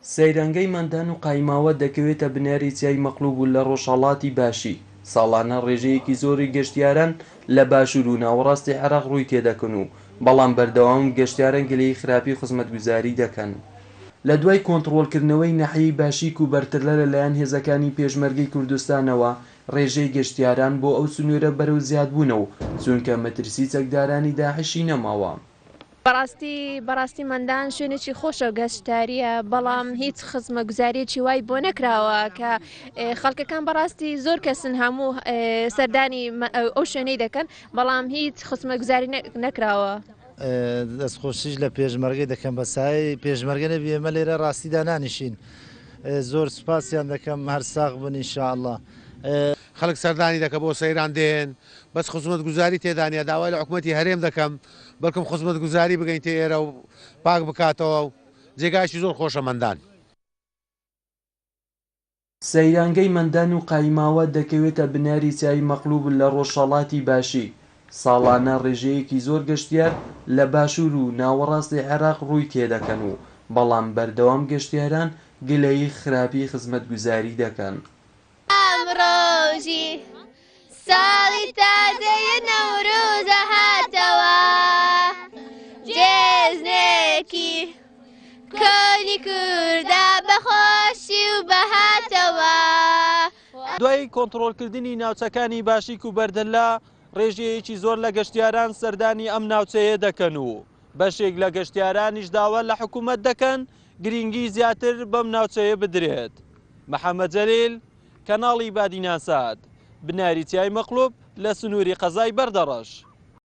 سەیرانگەی مەندان و قایماوە دەکەوێتە بناری چیای مەقلوب و لە ڕۆژهەڵاتی باشیک، ساڵانە ڕێژەیەکی زۆری گەشتیاران لە باشوور و ناوەڕاستی عێراق ڕووی تێدەکەن و بەڵام بەردەوام گەشتیاران گلەیی خراپی خزمەتگوزاری دەکەن. لە دوای کۆنتڕۆڵکردنەوەی ناحیەی باشیک و بەرترلە لەلایەن هێزەکانی پێشمەرگەی کوردستانەوە ڕێژەی گەشتیاران بۆ ئەو سنوورە بەرەو زیادبوونە و چونکە مەترسی چەکدارانی داعشی نەماوە. بەڕاستی بەڕاستی مەندان شوێنێکی خۆشە و گەشتاریە بەڵام هیچ خزمەگوزاریەکی وای بۆ نەکراوە کە خەڵکەکان بەڕاستی زۆر کەسن هەموو سەردانی ئەو شوێنەی دەکەن بەڵام هیچ خزمەگوزاری نەکراوە. دەستخۆشیش لە پێشمەرگەی دەکەم بە سایەی پێشمەرگە نەبی ئێمە لێرە ڕاستیدا نانیشین زۆر سوپاسیان دەکەم هەر ساغ بن ان شاء اللە. خەڵک سەردانی دەکە بۆ سەیران دێن بەس خزمەتگوزاری تێدا نیە داوای لە حکومەتی هەرێم دەکەم بەلکم خزمەتگوزاری بگەینتێ ئێرە و پاک بکاتەوە و جێگایەکی زۆر خۆشە مەندان. سەیرانگەی مەندان و قایماوە دەکەوێتە بناری چیای مەقلوب لە ڕۆژهەڵاتی باشیک، ساڵانە ڕێژەیەکی زۆر گەشتیار لە باشوور و ناوەڕاستی عێراق ڕووی تێدەکەن و بەڵام بەردەوام گەشتیاران گلەیی خراپی خزمەتگوزاری دەکەن. ڕۆژی ساڵی تازەیە نەورۆزە هاتەوە جێژنێکی کۆنی کوردە بەخۆشی و بەهاتەوە. دوای کۆنتڕۆڵکردنی ناوچەکانی باشیک و بەردەلا، ڕێژەیەکی زۆر لە گەشتیاران سەردانی ئەم ناوچەیە دەکەن و بەشێک لە گەشتیارانیش داوا لە حکومەت دەکەن گرینگی زیاتر بەم ناوچەیە بدرێت. محەمەد جەلیل، کەناڵی بادینانسات، بناری چیای مەقلوب لە سنووری قەزای بەردەڕەش.